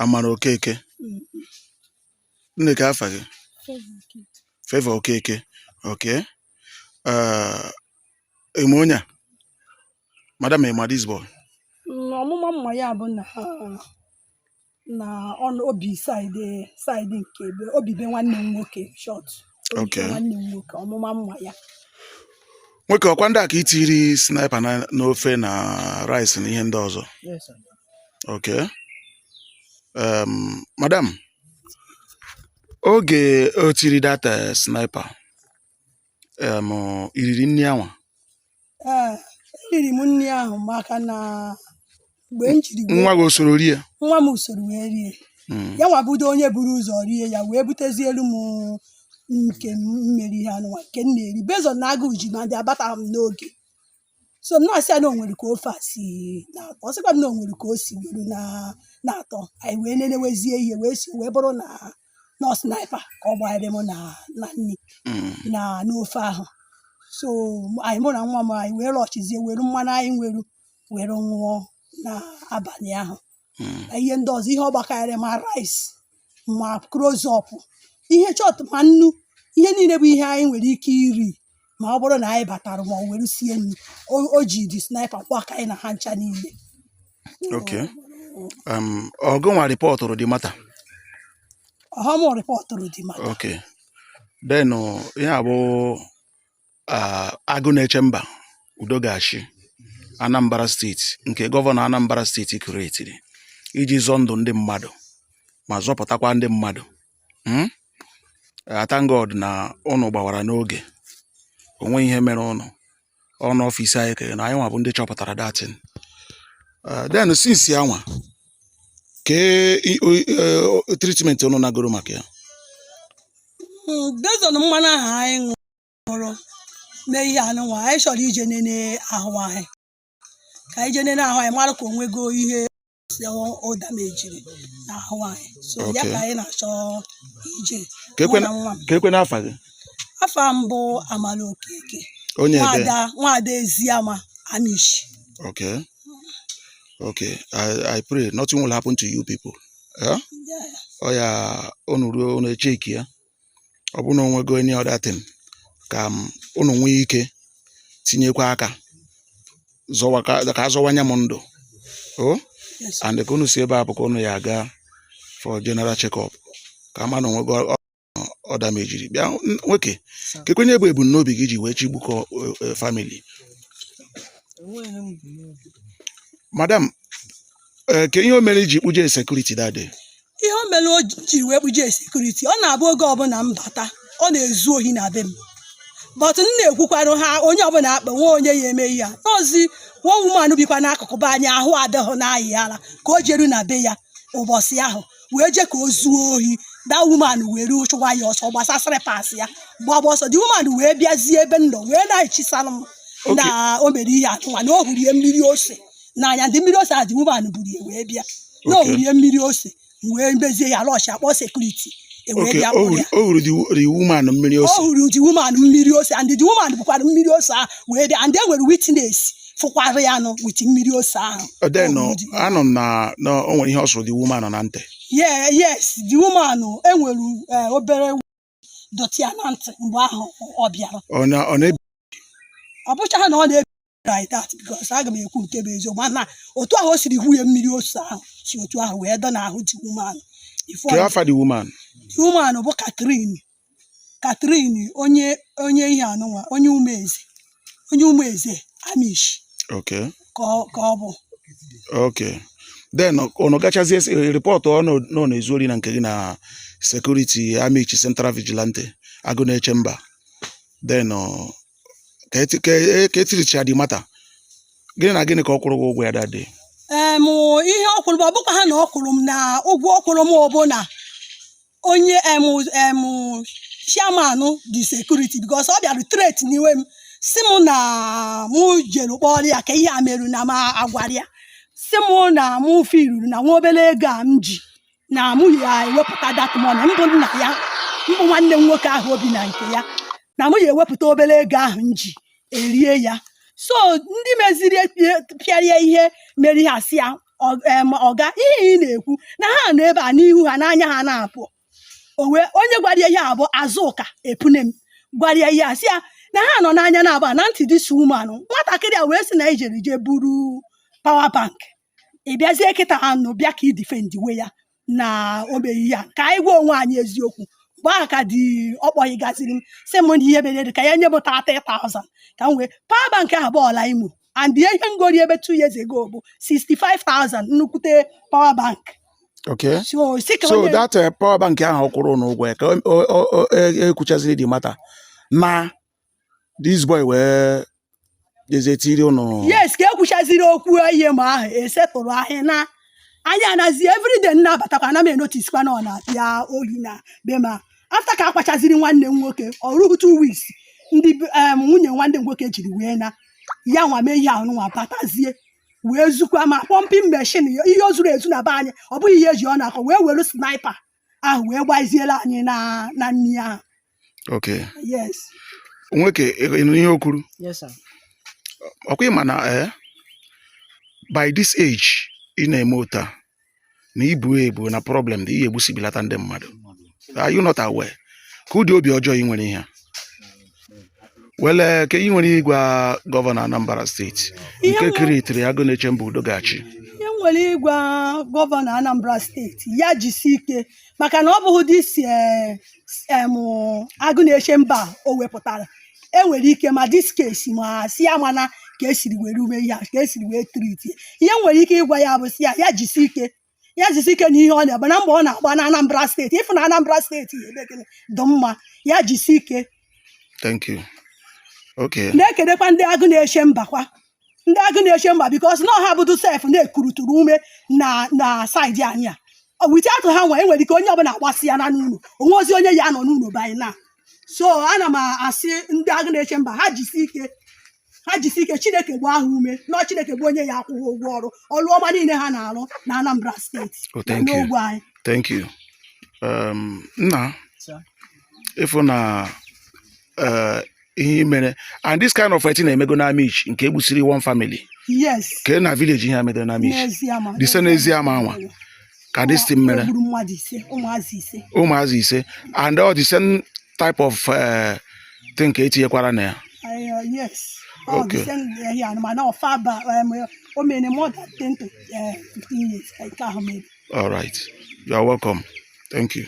Amara Okeke. Nne, ka afa gị? Favor Okeke. Okay. Eme onye a, madam, ịma this boy? Ọmụma mma ya bụ na ọ obi side nke ebe obi be nwanne m nwoke, short obi be nwanne m nwoke, ọmụma mma ya. Nwoke, ọkwa ndị a ka itiri sniper na n'ofe na rice na ihe ndị ọzọ? Yes, sir. Okay. Madam, oge o tiri that sniper, iriri nri anwa? Ee, eriri m nri ahụ maka na mgbe m jiri Nwa gị o soro rie? Nwa m usoro wee rie. Ya nwa budo onye buru ụzọ rie ya, wee butezielu m nke m mmeri ihe anụnwa nke m na-eri bezon na agụụ ji ma ndị abataghị m n'oge. So m na-asị ya na o nwere ka ofe a si na-atọ. Ọ sịkwa m na o nwere ka o si were na na-atọ. Anyị wee nenewezie ihe wee si wee bụrụ na nọ sniper ka ọ gbanyere m na nri na n'ofe ahụ. So anyị, mụ na nwa m, anyị wee rọchizie, were mmanụ anyị nwere were ṅụọ n'abalị ahụ. Na ihe ndị ọzọ, ihe ọ gbakarịrị, ma rice, ma close-up, ihe chọt, ma nnu, ihe niile bụ ihe anyị nwere ike iri ma ọ bụrụ na anyị batara ma ọ were sie nri, o ji the sniper kwaka anyị na ha ncha niile. Okay. Ọgụ nwa reportụrụ the matter? Ọhọm reportụrụ the matter. Okay. Then ihe a bụ Agụ Na-eche Mba, Udo Ga-achị Anambra Steeti, nke gọvanọ Anambra Steeti createri iji zọọ ndụ ndị mmadụ ma zọpụtakwa ndị mmadụ. Thank God na ụnụ gbawara n'oge, onwe ihe mere ụnụ ọnụ ọfịs anyị kere na anyị nwa bụ ndị chọpụtara that thing. Then since ya nwa ke treatment ụnụ nagoro maka ya? Based on mmanụ ahụ anyị ṅụrụ mee ihe anụnwa, anyị chọrọ ije nene ahụ anyị, ka anyị jee nene ahụ anyị, mara ka o nwego ihe si ụda mejiri n'ahụ anyị. So ya ka anyị na-achọ ije, Ka mụ ekwe na nwa m. Ka ekwe n'afa gị? Afa mbụ, Amara Okeke. Onye ebe? Nwada Eziama Amichi. Okay. I pray nothing will happen to you people. Yeah? Yeah. Ọ ya unu ruo, unu echeki ya, ọ bụrụ na onwego any other thing, ka m unu nwee ike tinyekwa aka zọwa ka azọwanye m ndụ o. Yes. And ka unu si ebe a bụ ka unu ya aga for general check-up, ka ama na onwego ọ damejiri. Bịa, nwoke. Sir. Ka ekwenye bụ ebumnobi gị ji wee chigbukọ family? Enweghị ihe m bu n'obi. Madam, ke ihe o mere iji kpuje security that day? Ihe o mere o jiri wee kpuje security, ọ na-abụ oge ọbụla m bata, ọ na-ezu ohi na be m, but m na-ekwukwarụ ha, onye ọbụla akpa nwa onye ya eme ihe a n'ozi. Nwa woman bikwa n'akụkụ be anyị, ahụ adịghị n'ahịa ara, ka o jeru na be ya ụbọchị ahụ wee jee ka o zuo ohi, that woman wee ruo chụwa ya ọsọ, gbasasịrị pas ya, gbaba ọsọ. The woman wee bịazie ebe m nọ wee na-echisalụ m na o mere ihe anụnwa, na o hụrụ ihe mmiri ose n'anya. Ndị mmiri ose a, the woman buru ya wee bịa na o hụrụ ihe mmiri ose, wee mezie ya rush, akpọ security, e wee bịa o kpụrụ hụrụ ya. O hụrụ the woman mmiri O ose? hụrụ the woman mmiri ose, and the woman bukwara mmiri ose ahụ wee bịa, and e nwere witness fụkwara ya nụ with mmiri ose ahụ. Then O hụrụ the anọ m na o nwere ihe ọ sụrụ the woman na ntị. Yeah, yes, the woman enwere obere dọtị ya na ntị mgbe ahụ ọ bịara. Ọ na Ọ bụchaghị na ọ na-ebi like that, because aga m ekwu nke bụ eziokwu, mana otu ahụ o siri hụ ya, mmiri ose ahụ si otu ahụ wee dọ n'ahụ the woman. Ke afa the woman? The woman bụ Catherine, Catherine onye ihe anụnwa, onye Umeze Amichi. Ka ọ bụ. Okay, then unu gachazie report ọ nọ na-ezu ori na nke gị na security Amichi Central Vigilante, Agụ Na-eche Mba. Then ka etiricha the matter, gịnị na gịnị ka ọ kwụrụ gị ụgwọ ya that day? Em, ihe ọ kwụrụ m, ọ bụkwa ha na ọ kwụrụ m na ụgwọ ọ kwụrụ m bụ na onye em chairman the security, because ọ bịara threat n'iwe m, si m na mụ jere kpọrọ ya ka ihe a merụ na m agwara ya, si mụ na mụ firuru na nwa obere ego a m ji na mụ ya ewepụta that money. Mbụ nna ya, mbụ nwanne m nwoke ahụ obi na nke ya, na mụ ya ewepụta obere ego ahụ m ji erie ya. So ndị meziri pịarie ihe mere ihe asị ya Ọga, ihe ị na-ekwu na ha nọ ebe a n'ihu ha n'anya ha na-apụ. O wee onye gwara ya ihe abụọ, Azụka Epune m gwara ya ihe a, sị ya na ha nọ n'anya na abụọ na ntị. This woman, nwatakịrị a wee sị na ijere je buru power bank, ị bịazie kịta anụ bịa ka ị defend we ya na o mere ihe a. Ka anyị gwa onwe anyị eziokwu. Mgbe ahụ ka dị ọkpọghị gaziri m, sị m na ihe mere dị ka ya nye m 30,000 ka m wee power bank ahụ bụ ọla Imo, and ihe ngori ebe 2 years ago bụ 65,000, nnukwute power bank. So si ka So onye that power bank ahụ ọ kwụrụ n'ụgwọ ya ka ekwuchaziri the matter na this boy wee jezie tiri ụnụ. Yes, ka ekwuchaziri okwu ihe ma ahụ esetụrụ ahịa na anyị anazi everyday nnabatakwa, ana m enotice kwa na ọ na-abịa ohi na be ma after ka akwachaziri nwanne m nwoke ọ rughị 2 weeks, ndị nwunye nwanne m nwoke jiri wee na ya nwa mee ihe ahụ nwa batazie wee zukwa ma pumping machine, ihe o zuru ezu na be anyị, ọ bụghị ihe eji ọ na-akọ, wee were sniper ahụ wee gbaziela anyị na nni ahụ. Yes. Nwoke, ị nụrụ ihe o kwuru? Yes, sir. Ọkwa ịma na by this age ị na-eme otu a na ibu ebu na problem dị ihe egbusibilata ndị mmadụ. Are you not aware ka ụdị obi ọjọọ ị nwere ihe a wele ka ị nwere ịgwa gọvanọ Anambra Steeti Ihe nke kiritiri agụ na-eche mba udo ga-achị? Ihe m nwere ịgwa gọvanọ Anambra Steeti, ya jisi ike, maka na ọ bụghị this agụ na-eche mba o wepụtara, enwere ike ma this case ma si ya mana ka esiri were ume ihe a ka esiri wee treat. Ihe m nwere ike ịgwa ya bụ si ya, ya jisi ike, ya jisi ike na ihe ọ na-agba na mbọ ọ na-agba na Anambra Steeti, ịfụ na Anambra Steeti ya eme gịnị dị mma. Ya jisi ike. Thank you. Okay. Na-ekelekwa ndị agụ na-eche mba kwa, ndị agụ na-eche mba, because na ọha bụdu sef na-ekuruturu ume na side anyị a. Without ha nwa, enwere ike onye ọbụla agbasị ya na n'ụlọ onwe ozi onye ya nọ n'ụlọ by now. So ana m asị ndị agụ na-eche mba, ha jisi ike, ha jisi ike. Chineke gbaa ha ume nọ, Chineke bụ onye ya akwụghị ụgwọ ọrụ ọma niile ha na-arụ na Anambra Steeti Oh, na thank you. n'ogbe anyị. Thank you. Nna. Sir. Ịfụ na ihe i mere and this kind of thing na-emego na Amichi nke egbusiri one family. Yes. Ke na village ihe a mere na Amichi. N'ezie ma. The same n'ezie ma anwa ka this thing mere. O gburu mmadụ ise, ụmụazị ise. Ụmụazị ise, and all the same type of thing ka etinyekwara na ya. Yes. All the same here, mana ọfa ba o mere more than 10 to 15 years ka nke ahụ mere. All right, you are welcome. Thank you.